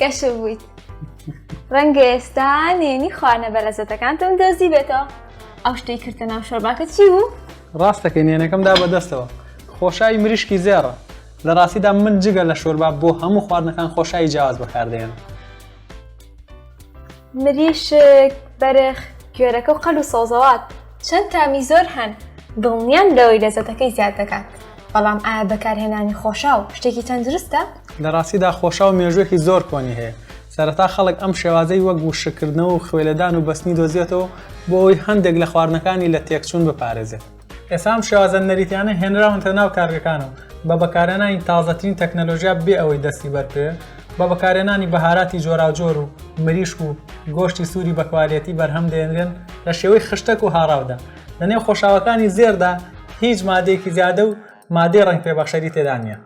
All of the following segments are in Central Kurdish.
کەشف بوویت. ڕەنگە ئێستا نهێنی خواردنە بەلەزەتەکانتم دۆزیبێتەوە. ئەو شتەی کردتە ناو شۆرباکە چی بوو؟ ڕاستەکەی نێنەکەم دا بەدەستەوە. خۆشاوی مریشکی زێڕە. لە ڕاستیدا من جگە لە شۆربا بۆ هەموو خواردنەکان خۆشاوی جیاواز بەکاردێنم. مریشک، بەرخ، گوێرەکە و قەل و سەوزەوات چەند تامی زۆر هەن، دڵنیام لەوەی لەزەتەکەی زیاد دەکات، بەڵام ئایا بەکارهێنانی خۆشاو شتێکی تەندروستە؟ لە ڕاستیدا خۆشاو مێژووێکی زۆر کۆنی هەیە، سەرەتا خەڵک ئەم شێوازەی وەک وشککردنەوە و خوێلێدان و بەستنی دۆزیەتەوە بۆ ئەوەی هەندێک لە خواردنەکانی لە تێکچوون بپارێزێت. ئێستا ئەم شێوازە نەریتیانە هێنراونەتە ناو کارگەکان و بە بەکارهێنانی تازەترین تەکنەلۆژیا بێ ئەوەی دەستی بەربکەوێت، بە بەکارهێنانی بەهاراتی جۆراوجۆر و مریشک و گۆشتی سووری بە کوالێتی بەرهەم دەهێنرێن لە شێوەی خشتەک و هاڕاودا. لە نێو خۆشاوەکانی زێڕدا هیچ مادەیەکی زیادە و مادەی ڕەنگپێبەخشەری تێدا نییە.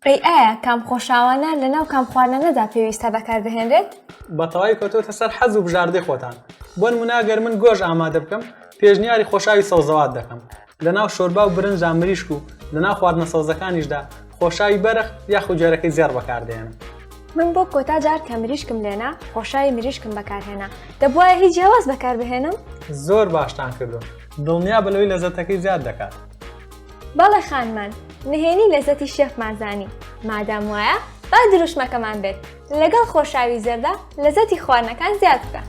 ئەی ئایا کام خۆشاوانە لەناو کام خواردنەدا پێویستە بەکاربهێنرێت؟ بە تەواوی کەوتۆتە سەر حەز و بژاردەی خۆتان. بۆ نموونە ئەگەر من گۆشت ئامادە بکەم، پێشنیاری خۆشاوی سەوزەوات دەکەم. لەناو شۆربا و برنجدا مریشک و لەناو خواردنە سەوزەکانیشدا خۆشاوی بەرخ یاخود گوێرەکەی زێڕ بەکاردێنم. من بۆ کۆتا جار کە مریشکم لێنا خۆشاوی مریشکم بەکارهێنا، دەبوایە هی جیاواز بەکاربهێنم؟ زۆر باشتان کردووە، دڵنیابە لەوەی لەزەتەکەی زیاد دەکات. بەڵێ خانمان، نهێنی لەزەتی شێفمان زانی، مادام وایە با دروشمەکەمان بێت، لەگەڵ خۆشاوی زەردە لەزەتی خواردنەکان زیاد بکە.